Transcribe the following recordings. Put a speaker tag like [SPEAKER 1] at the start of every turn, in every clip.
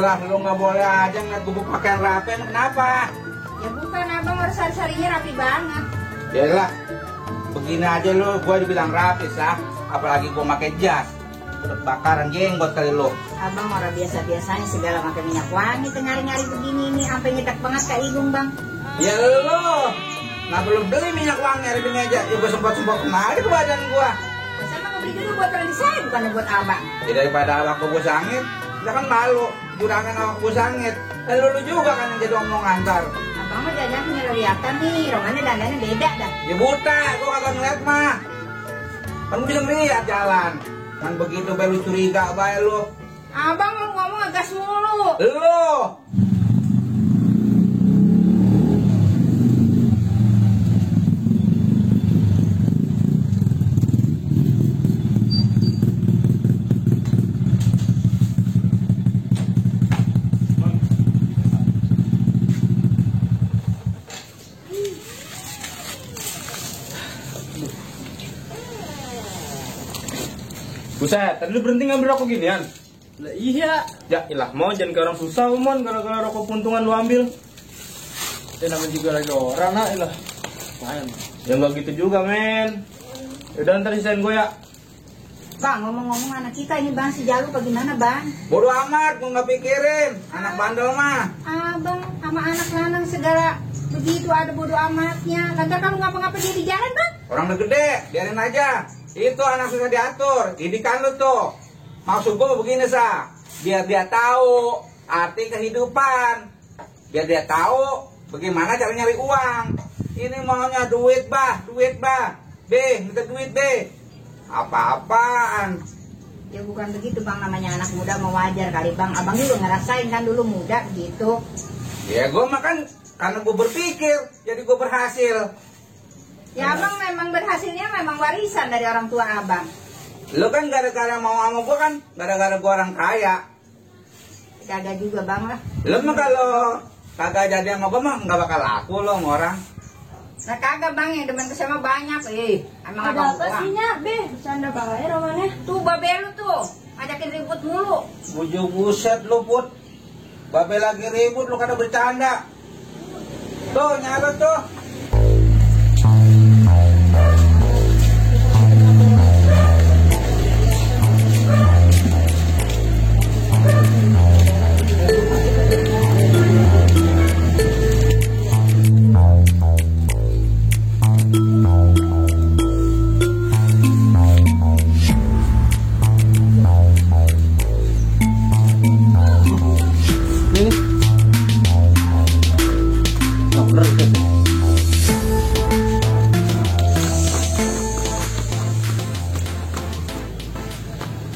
[SPEAKER 1] Lah, lu nggak boleh aja ngeliat gubuk pakaian rapi, kenapa?
[SPEAKER 2] Ya bukan, abang harus sari-sarinya rapi banget.
[SPEAKER 1] Yalah, begini aja lu, gua dibilang rapi sah, apalagi gua pakai jas, udah bakaran jenggot kali lu.
[SPEAKER 2] Abang orang biasa-biasanya segala pakai minyak wangi, nyari-nyari begini nih, sampai nyedak banget kayak hidung bang.
[SPEAKER 1] Ya lu, nah belum beli minyak wangi hari ini aja, ya gua sempat kemari ke badan gua.
[SPEAKER 2] Saya mah beli dulu buat orang di saya, bukan buat abang.
[SPEAKER 1] Ya daripada awak gua sangit, dia kan malu, jurangan awak gua sangit. Lu juga kan yang jadi omongan ntar.
[SPEAKER 2] Abang mah jajan punya kelihatan nih, romannya dandannya beda dah.
[SPEAKER 1] Ya buta, gua kagak ngeliat mah. Kan lu bisa ngeliat jalan. Kan begitu baru curiga bae lu.
[SPEAKER 2] Abang lu ngomong ngegas mulu.
[SPEAKER 1] Lu.
[SPEAKER 3] Buset, tadi lu berhenti ngambil rokok ginian?
[SPEAKER 4] Lah iya.
[SPEAKER 3] Ya ilah, mau jangan ke orang susah, Mon. Gara-gara rokok puntungan lu ambil.
[SPEAKER 4] Ya namanya juga lagi orang, nak, ilah. Main.
[SPEAKER 3] Ya nggak gitu juga, men. Udah ntar sisain gue ya.
[SPEAKER 2] Bang, ngomong-ngomong anak kita ini bang, si Jalu bagaimana bang?
[SPEAKER 1] Bodoh amat, gua nggak pikirin. Anak bandel mah.
[SPEAKER 2] Abang sama anak lanang segala begitu ada bodoh amatnya. Lantar kamu ngapa-ngapa dia di jalan bang?
[SPEAKER 1] Orang udah gede, biarin aja. Itu anak susah diatur, didikan lu tuh. Maksud gua begini sah, biar dia tahu arti kehidupan, biar dia tahu bagaimana cara nyari uang. Ini maunya duit bah, minta duit apa-apaan.
[SPEAKER 2] Ya bukan begitu bang, namanya anak muda mau wajar kali bang. Abang juga ngerasain kan dulu muda gitu.
[SPEAKER 1] Ya gua makan karena gua berpikir, jadi gua berhasil.
[SPEAKER 2] Ya abang memang berhasilnya memang warisan dari orang tua abang.
[SPEAKER 1] Lu kan gara-gara mau sama gua kan, gara-gara gua orang kaya.
[SPEAKER 2] Kagak juga bang lah.
[SPEAKER 1] Lu mah kalau kagak jadi sama gua mah nggak bakal laku lo sama orang.
[SPEAKER 2] Nah kagak bang, yang demen kesama banyak. Emang
[SPEAKER 5] Ada
[SPEAKER 2] abang
[SPEAKER 5] apa sih Nyak? Be, bercanda bae romannya.
[SPEAKER 2] Tuh babe lu tuh, ngajakin ribut mulu.
[SPEAKER 1] Bujuk buset lu put. Babe lagi ribut lu kada bercanda. Tuh nyala tuh.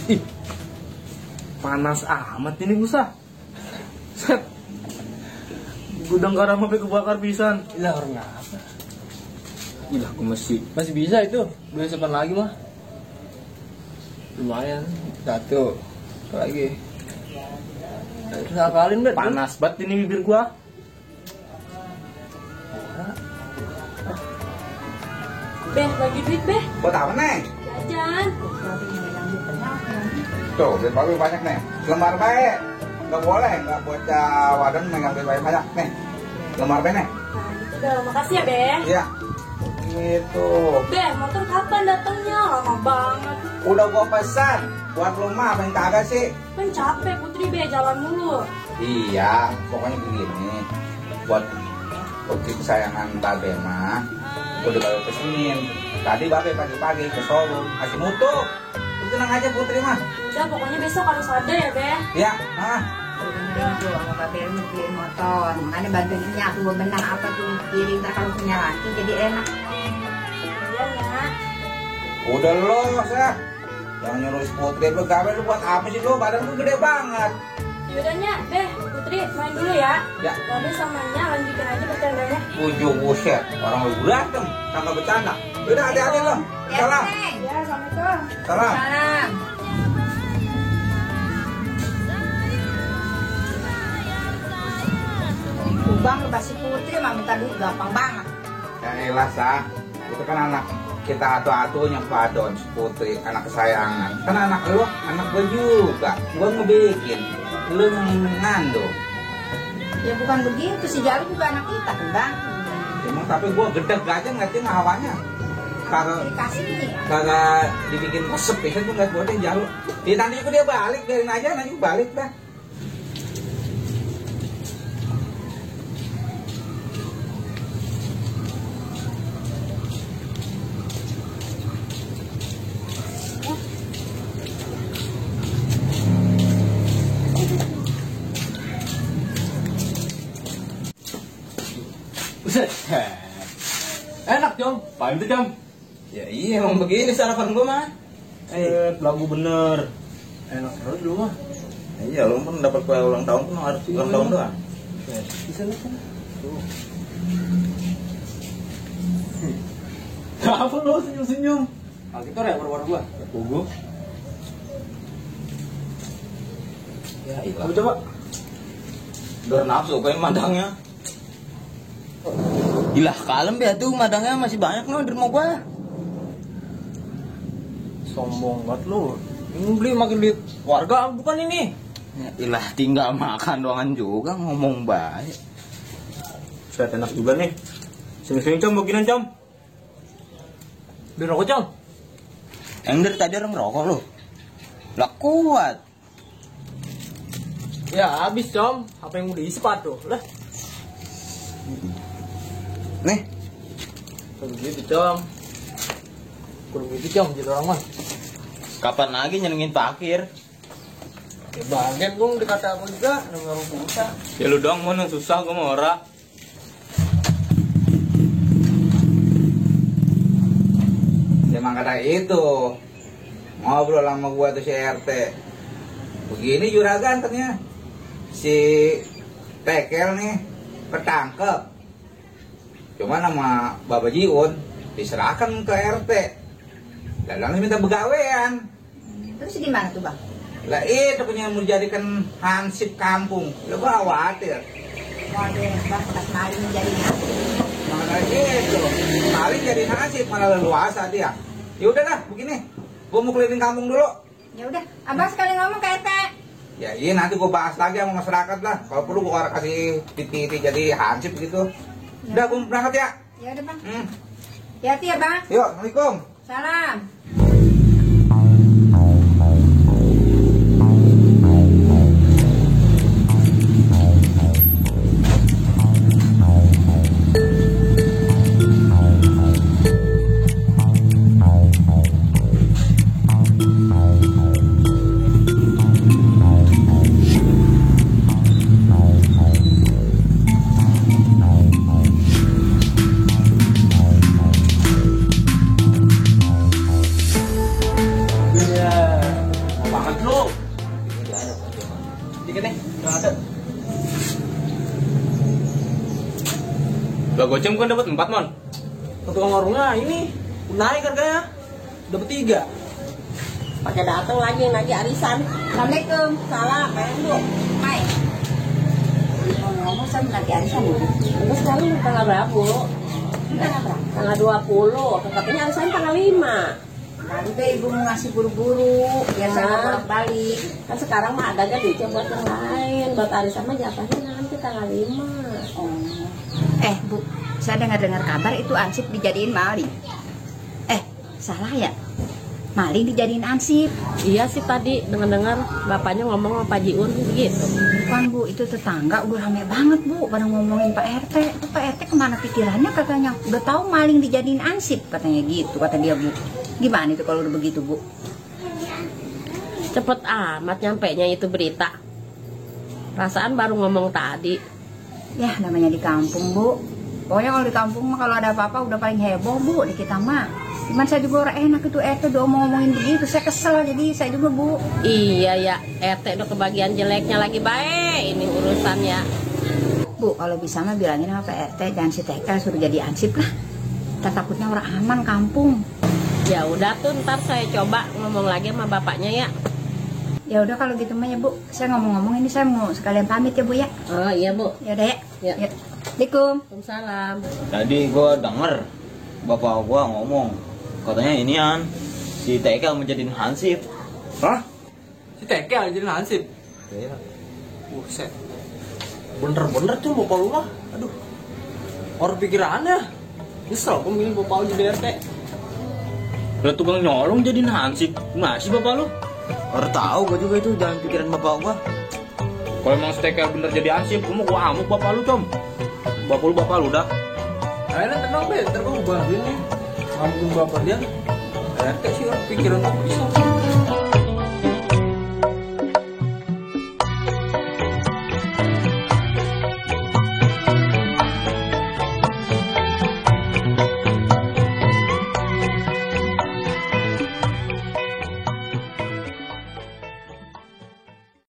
[SPEAKER 3] Ih, panas amat ini busa. Set. Gudang garam sampai kebakar pisan.
[SPEAKER 4] Ilah orang apa?
[SPEAKER 3] Ilah, aku masih
[SPEAKER 4] Bisa itu. 2 sepan lagi mah. Lumayan. 1. Apa lagi? Terus akalin, Bet.
[SPEAKER 3] panas banget ini bibir gua.
[SPEAKER 5] Be, lagi duit be.
[SPEAKER 1] Buat apa neng?
[SPEAKER 5] Jajan.
[SPEAKER 1] Tuh, duit babe banyak nih. Lembar bae. Nggak boleh, nggak bocah wadan megang duit babe banyak nih. Lembar bae nih.
[SPEAKER 5] Nah gitu dah, makasih ya be.
[SPEAKER 1] Iya. Gitu.
[SPEAKER 5] Be, motor kapan datangnya? Lama banget.
[SPEAKER 1] Udah gua pesan. Buat rumah apa yang kagak sih?
[SPEAKER 5] Kan capek Putri be, jalan mulu.
[SPEAKER 1] Iya, pokoknya begini. buat putri kesayangan Babe mah udah Babe pesenin. Tadi Babe pagi-pagi ke Solo kasih mutu. Lu tenang aja Putri mah.
[SPEAKER 5] Udah pokoknya besok harus ada ya Beh.
[SPEAKER 1] Ya, nah.
[SPEAKER 2] Benerin tuh sama Babe lu beliin motor. Makanya bantuinnya aku benang apa tuh piring ntar kalau punya laki jadi enak.
[SPEAKER 5] Iya ya.
[SPEAKER 1] Udah lo, ya. Jangan nyuruh Putri lu gawe lu buat apa sih lu? Badan lu gede banget.
[SPEAKER 5] Yaudahnya, Beh, Putri main dulu ya.
[SPEAKER 1] Ya.
[SPEAKER 5] Babe sama Nya lanjutin aja bercandanya.
[SPEAKER 1] Ujung buset, orang lu berantem, kagak bercanda. Udah hati-hati lo.
[SPEAKER 2] Ya,
[SPEAKER 1] Salam.
[SPEAKER 2] Neng.
[SPEAKER 5] Ya, Assalamualaikum.
[SPEAKER 1] Salam.
[SPEAKER 2] Salam. Bang, lu pasti Putri mah minta duit gampang banget.
[SPEAKER 1] Ya elah sah, itu kan anak kita atu-atunya Padon, Putri, anak kesayangan. Kan anak lu, anak gua juga. Gua ngebikin, lu ngandung.
[SPEAKER 2] Ya bukan begitu, si Jalu juga anak kita kan bang.
[SPEAKER 1] Emang tapi gua gedeg aja ngeliatin hawanya.
[SPEAKER 2] Dikasih nih.
[SPEAKER 1] Kagak dibikin resep ya kan gua ngeliat gua jauh. Ya nanti juga dia balik, biarin aja nanti juga balik dah.
[SPEAKER 4] Buset. Enak, Jom. Paling itu, Jom.
[SPEAKER 3] Ya iya emang begini sarapan gua mah.
[SPEAKER 4] Lagu bener. Enak terus lu mah.
[SPEAKER 3] Iya lu pun dapat kue ulang tahun pun harus ulang tahun doang.
[SPEAKER 4] Bisa lihat kan? Tuh. Apa lu senyum-senyum?
[SPEAKER 3] Alkitor ya baru-baru gua.
[SPEAKER 4] Pogo.
[SPEAKER 3] Ya iya.
[SPEAKER 4] Coba coba.
[SPEAKER 3] Udah nafsu pengen madangnya. Gila kalem ya tuh madangnya masih banyak nih di rumah gua.
[SPEAKER 4] Sombong banget lu. Ini beli makin duit warga bukan ini.
[SPEAKER 3] Ya ilah tinggal makan doangan juga ngomong baik.
[SPEAKER 4] Saya enak juga nih. Sini-sini Com, bagian Com. Beli rokok Com.
[SPEAKER 3] Yang dari tadi orang ngerokok lu. Lah kuat.
[SPEAKER 4] Ya habis Com. Apa yang udah isi sepatu? Lah.
[SPEAKER 3] Nih,
[SPEAKER 4] Kalau begitu Com. Kurang begitu Com jadi orang mah.
[SPEAKER 3] kapan lagi nyenengin parkir?
[SPEAKER 4] Ya bagian gua dikata apa juga, orang susah.
[SPEAKER 3] Ya lu doang mau yang susah gua mau ora.
[SPEAKER 1] Ya makanya itu ngobrol sama gua tuh si RT. Begini juragan katanya si Tekel nih ketangkep. Cuma nama Bapak Jiun diserahkan ke RT. Lalu langsung minta begawean.
[SPEAKER 2] Terus gimana tuh bang?
[SPEAKER 1] Lah itu punya mau dijadikan hansip kampung. Lah gua khawatir.
[SPEAKER 2] Waduh, bang, pas maling jadi nasi.
[SPEAKER 1] Makanya itu paling jadi hansip malah leluasa dia. Ya udahlah begini. Gua mau keliling kampung dulu.
[SPEAKER 2] Ya udah, abang sekali ngomong ke RT.
[SPEAKER 1] Ya iya nanti gua bahas lagi sama masyarakat lah. Kalau perlu gua kasih titi jadi hansip gitu. Udah gua berangkat ya.
[SPEAKER 2] Ya udah bang. Hati-hati ya bang.
[SPEAKER 1] Yuk, Assalamualaikum.
[SPEAKER 2] Salam.
[SPEAKER 3] Lah goceng kan dapat 4 mon.
[SPEAKER 4] Tukang warungnya ini naik harganya. Dapat 3.
[SPEAKER 6] Pakai datang lagi arisan.
[SPEAKER 2] Assalamualaikum.
[SPEAKER 6] Salam, main bu.
[SPEAKER 2] Hai. Ngomong sama nanti arisan ya.
[SPEAKER 6] Terus sekarang tanggal berapa bu?
[SPEAKER 2] Tanggal berapa?
[SPEAKER 6] Tanggal 20. Katanya arisan tanggal 5.
[SPEAKER 2] Nanti ibu mau ngasih buru-buru biar saya nggak bolak-balik.
[SPEAKER 6] Kan sekarang mah ada aja duitnya buat yang lain. Buat arisan mah jatahnya nanti tanggal 5.
[SPEAKER 2] Oh. Bu, saya dengar kabar itu ansip dijadiin maling. Salah ya? maling dijadiin ansip.
[SPEAKER 6] Iya sih tadi dengar-dengar bapaknya ngomong sama Pak Jiun begitu.
[SPEAKER 2] Bukan Bu, itu tetangga udah rame banget Bu pada ngomongin Pak RT. Itu Pak RT kemana pikirannya katanya, udah tahu maling dijadiin ansip katanya gitu kata dia Bu. Gimana itu kalau udah begitu Bu?
[SPEAKER 6] Cepet amat nyampenya itu berita. Perasaan baru ngomong tadi.
[SPEAKER 2] Ya namanya di kampung Bu. Pokoknya kalau di kampung mah kalau ada apa-apa udah paling heboh Bu di kita mah. Cuman saya juga orang enak itu RT udah ngomongin begitu, saya kesel jadi saya juga Bu.
[SPEAKER 6] Iya ya, RT udah kebagian jeleknya lagi baik ini urusannya.
[SPEAKER 2] Bu kalau bisa mah bilangin sama Pak RT jangan si TK suruh jadi ansip lah. Kita takutnya orang aman kampung.
[SPEAKER 6] Ya udah tuh ntar saya coba ngomong lagi sama bapaknya ya.
[SPEAKER 2] Ya udah kalau gitu mah ya Bu, saya ngomong-ngomong ini saya mau sekalian pamit ya Bu ya.
[SPEAKER 6] Oh iya Bu.
[SPEAKER 2] Ya udah ya.
[SPEAKER 6] Ya.
[SPEAKER 2] Ya. Assalamualaikum.
[SPEAKER 6] Waalaikumsalam.
[SPEAKER 3] Tadi gua denger bapak gua ngomong, katanya inian si TK mau jadiin hansip.
[SPEAKER 4] Hah? Si Tekel jadi hansip.
[SPEAKER 3] Iya.
[SPEAKER 4] Buset. Bener-bener tuh bapak lu mah. Aduh. Orang pikirannya. Nyesel aku milih bapak lu jadi RT.
[SPEAKER 3] Udah tukang nyolong jadiin hansip. Masih bapak lu? Baru tahu gua juga itu jangan pikiran bapak gua.
[SPEAKER 1] Kalau emang si TK bener jadi ansip, gua amuk bapak lu, Com. Bapak lu dah.
[SPEAKER 4] Akhirnya tenang deh, ntar gua bantuin nih. Ngomongin bapak dia. RT sih orang pikiran aku bisa.